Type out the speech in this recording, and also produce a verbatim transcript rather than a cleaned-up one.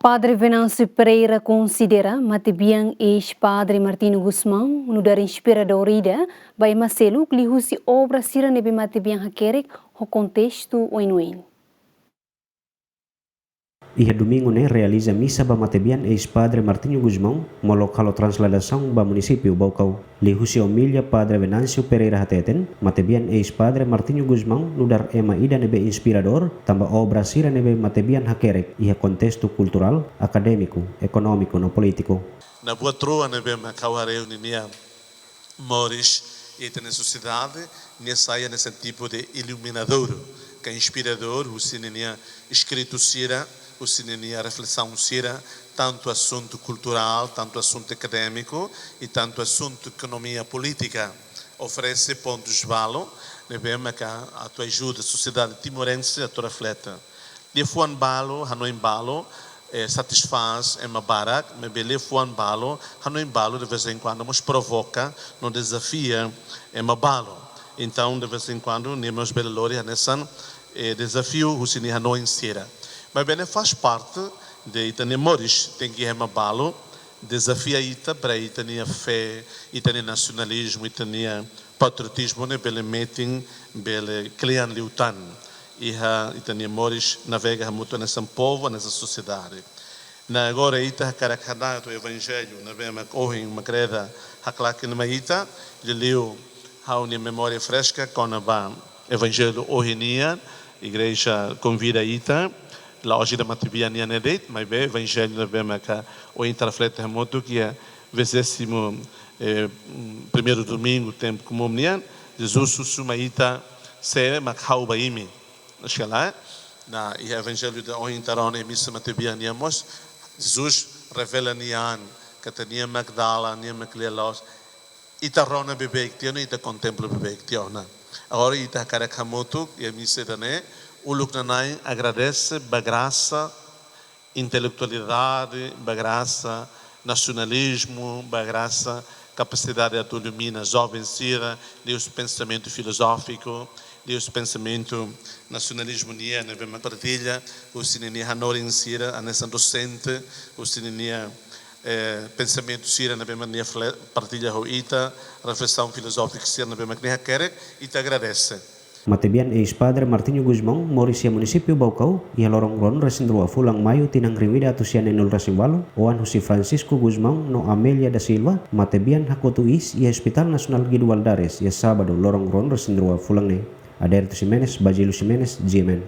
Padre Venâncio Pereira konsidera matebian eis-Padre Martinho Gusmão nu'udar inspiradór ida ba ema seluk liuhusi obra sira ne'ebé matebian hakerek ho kontestu oin-oin. Iha domingu ne'e realiza misa ba matebian eis-Padre Martinho Gusmão, molok halo transladasaun ba munisípiu Baucau. Liuhusi omilia Padre Venâncio Pereira hateten, matebian eis-Padre Martinho Gusmão nu'udar ema ida ne'ebé inspiradór, tanba obra sira ne'ebé matebian hakerek iha kontestu kulturál, akadémiku, ekonómiku no polítiku. Na buat rua ne'ebé mak ha'u haree ninia moris iha ita-nia sosiedade, nia sai hanesan tipu de iluminadór, ka inspiradór, husi ninia eskritu sira, husi ninia reflesaun sira, tantu asuntu kulturál, tantu asuntu akadémiku, i tantu asuntu ekonomia polítika. Oferese pontus balu ne'ebé maka atu ajuda sosiedade timorense atu reflete. Liafuan balu, hanoin balu, eh, satisfás ema barak, maibé liafuan balu, hanoin balu, de vez em quando, mós provoka no dezafia ema balu. Entaun, de vez em quando, nia mós bele lori hanesan, eh, dezafiu husi nia hanoin sira. Maibé ne'e faz parte de ita-nia moris, tenke ema balu dezafia ita, para ita-nia fé, ita-nia nasionalizmu, ita-nia patriotizmu ne'e bele metin, bele kle'an liután iha ita-nia moris, navega hamutuk hanesan povu, hanesan sosiedade. No agora ita hakarak hada'et evanjellu ne'ebé mak ohin mak reza haklaken mai ita, liuliu ha'u-nia memória freska kona-ba evanjellu ohin nian, igreja konvida ita, la'ós ida matebian nian ne'e de'it, maibé evanjellu ne'ebé maka ohin ita reflete hamutuk iha vigésimo, eh, primeiro domingo tempu komún nian, Jesus husu mai ita: sé mak ha'u ba imi. Maibé, iha evanjellu ida ohin ita rona iha misa matebian nian mós, Jesus revela nia an, katak nia mak dalan, nia mak lia-loos. Ita rona beibeik tiha ona, ita kontempla beibeik tiha ona. Agora ita hakarak hamutuk iha misa ida-ne'e, uluk nanain agradese ba grasa intelektualidade, ba grasa nasionalizmu, ba grasa kapasidade atu ilumina joven sira, liuhusi pensamentu filozófiku, liuhusi pensamentu nasionalizmu nian ne'ebé mak partilla husi ninia hanorin sira, hanesan dosente, husi ninia, eh, pensamentu sira ne'ebé mak nia fle-, partilla ho ita, reflesaun filozófika sira ne'ebé mak nia hakerek, ita agradese. Matebian eis-Padre Martinho Gusmão moris iha munisípiu Baucau, iha loron ruanulu-resin-rua fulan Maiu tinan rihun ida atus sia neenulu-resin-ualu, oan husi Francisco Gusmão no Amélia da Silva, matebian hakotu iis iha Hospital Nasionál Guido Valadares, iha Sábadu, loron ruanulu-resin-rua fulan ne'e. Adérito Ximenes, Bajilu Ximenes, G M N.